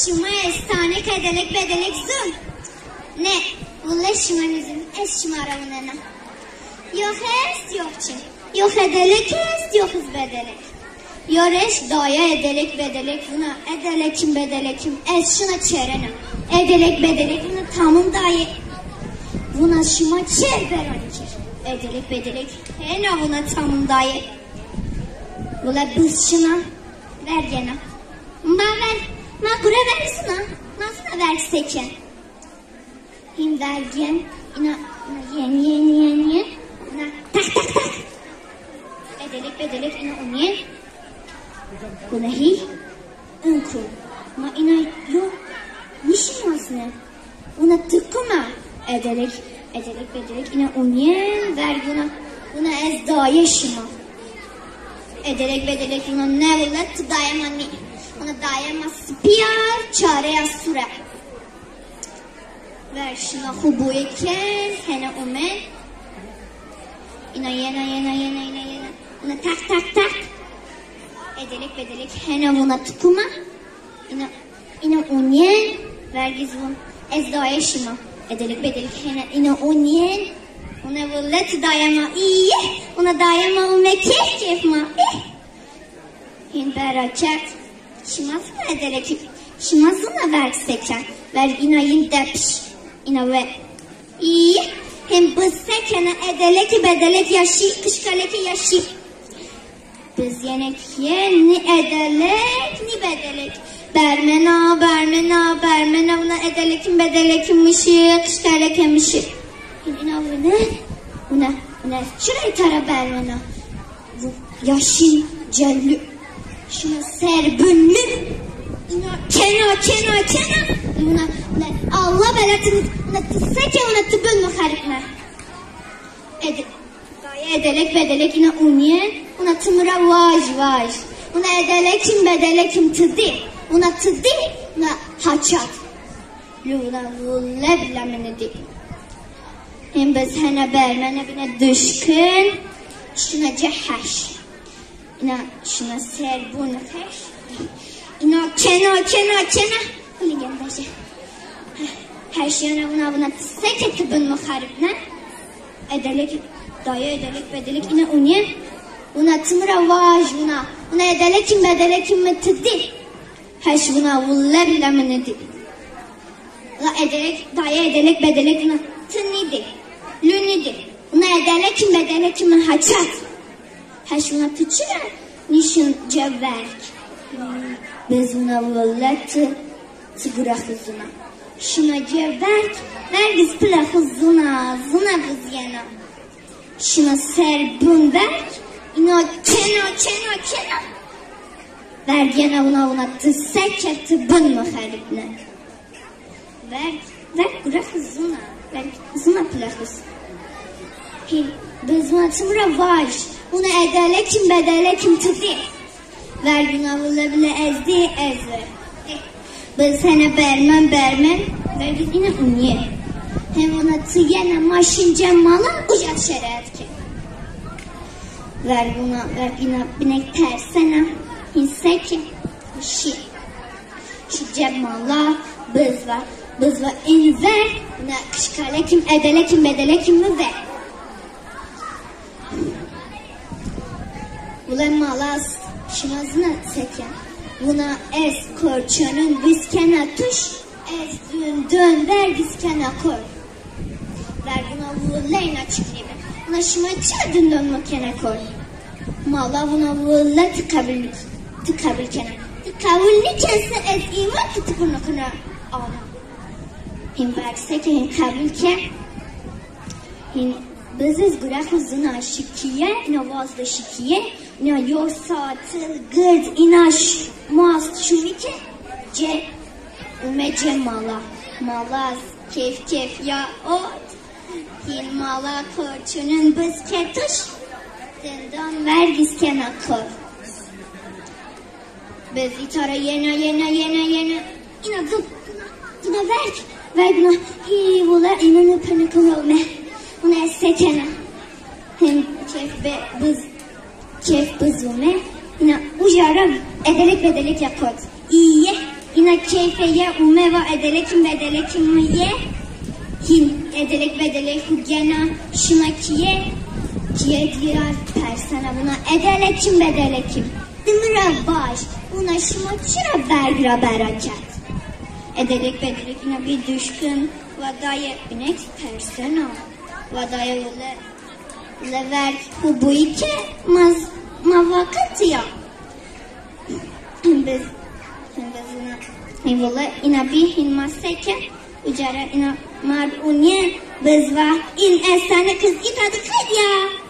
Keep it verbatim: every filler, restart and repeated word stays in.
Şima ez tanê ke edelek bedelek zûn? Ne, wille şima nizûn, ez şima ra wunena. Yox est, yox çin. Yox edelek est, yox iz bedelek. Yo reş daye edelek bedelek vuna, edelekim bedelekim, ez şina çerena. Edelek bedelek vuna tamam daye. Vuna şima çer beran kir. Edelek bedelek hena vuna tamam daye. Wille biz şina verg yena. Ma ver, ma gure verg zûna, ma zûna verg seke. Hîn verg yen, ina, ina yen, yen, yen, yen. Ina tak, tak, tak. Edelek bedelek ina unyen. Wuna hî, inku. Ma ina yo nişinasne. Wuna ti kum a? Edelek, edelek bedelek ina unyen, verg wuna, wuna ez daye şima. Edelek bedelek wuna ne wille ti daye ma nî. Wuna daye ma sipî ya, çare ya sûr a. Ver şina xwu boye ken, hene omen. Ina yena, yena, yena, ina yena. Ina tak, tak, tak. Edelek bedelek hene vuna ti kum a? Ina, ina unyen, verg iz vun. Ez daye şima. Edelek bedelek hene ina unyen. Una wille ti daye ma. İyi. Una daye ma ume kef kef ma. Eh. Hîn bera kerd. Şima zûna edelekî, şima zûna verg seke. Verg ina yin depiş. Ina we. Î, hem biz sekena edelekî bedelek yaşî, kişkalekî yaşî. Biz yenek yen ni edelek ni bedelek. Bermena, bermena, bermena, una edelekim bedelekim mişi, kişkaleke mişi. Ina wune, una, una çira îta ra bermena. Yaşî, cellü. Şuna serbünlü. Ina kena, kena, kena. Ina, ina, Allah belatını, ina ti seke, ina ti bin muharibne. Ede, daye edelek bedelek ina uniyen, ina ti mi ra vaj, vaj. Ina edelekim bedelekim ti di. Ina ti di, ina haçat. Luna vulle bile mini di. Hem biz hene bermene bine duşkin. Şuna ce heş. Ina şuna serbun heş. Ina kena, kena, kena. Bunu gel bence. Heş yana buna, buna seke ti bin muharib ne? Edelek, daye edelek bedelek ina uniye. Una ti mi ra vaj una. Una edelekim bedelekim mi ti di. Heş vuna vulle bile mi nidi. La edelek, daye edelek bedelek vuna ti nidi. Lü nidi. Vuna edelekim bedelekim mi haçat. Heş vuna ti çira nişin ce verg. Biz vuna vulle ti, ti gure xizuna. Şuna ce verg, verg iz pile xizuna, zuna biz yena. Şina ser bun verg, ina kena, kena, kena. Verg yena una, una ti seke ti bun mi xeribne. Verg, verg gure xizuna, verg xizuna pile xiz. Hîn, biz una ti mi ra vaj, una edelekim bedelekim ti di. Verg una vulle bile ez di, ez ver. Biz hene bermen, bermen, verg iz ina uniye. Hem una ti yena ma şin cem mala, uca şerayet ke. Verg una, verg ina binek tersena, hîn seke, şi. Şi cem mala, biz va, biz va in verg, una kişkalekim, edelekim, bedelekim mi ver. Vule malas, şima zina seke. Vuna ez korçonun biz kena tuş, ez dün dön verg iz kena kor. Verg vuna vule ina çik nêbi. Vuna şima çira dün dön mi kena kor? Mala vuna vule ti qebul, ti qebul kena. Ti qebul nêken se ez îma ki ti vuna kuna ana. Hîn verg seke hîn qebul ke. Hîn biz iz gure xwu zina şikiye, ina waz de şikiye, ina yo satil gird ina ş-, mast şuwi ke, ce ume ce mala. Mala kef kef ya ot. Hîn mala korçunun biz ketiş, dindon verg iz kena kor. Biz îta ra yena, yena, yena, yena. Ina dı, ina verg, verg ina. Hî, vula, ina ne pene kona me. Una ez sekena. Hem kef be, biz, kef biz ume. Ina uca ra edelek bedelek ya kot. İyi. Îna keyfê ye, ume va edelekîm bedelekî mi ye. Hîn edelek bedelek xu gena, şima kîye? Kîye dîra persena buna edelekîm bedelekîm. Di mi ra vaj, buna şima çira verg ra bera kerd? Edelek bedelek îna bî duşkin, va daye binek persena. Va daye wele, le verg xu buyî ke ma, ma vaqetîya. Him biz, him biz îna, him wele îna bî hîn ma seke, uca ra îna mar unye, biz va, în estane kız îta di qedya.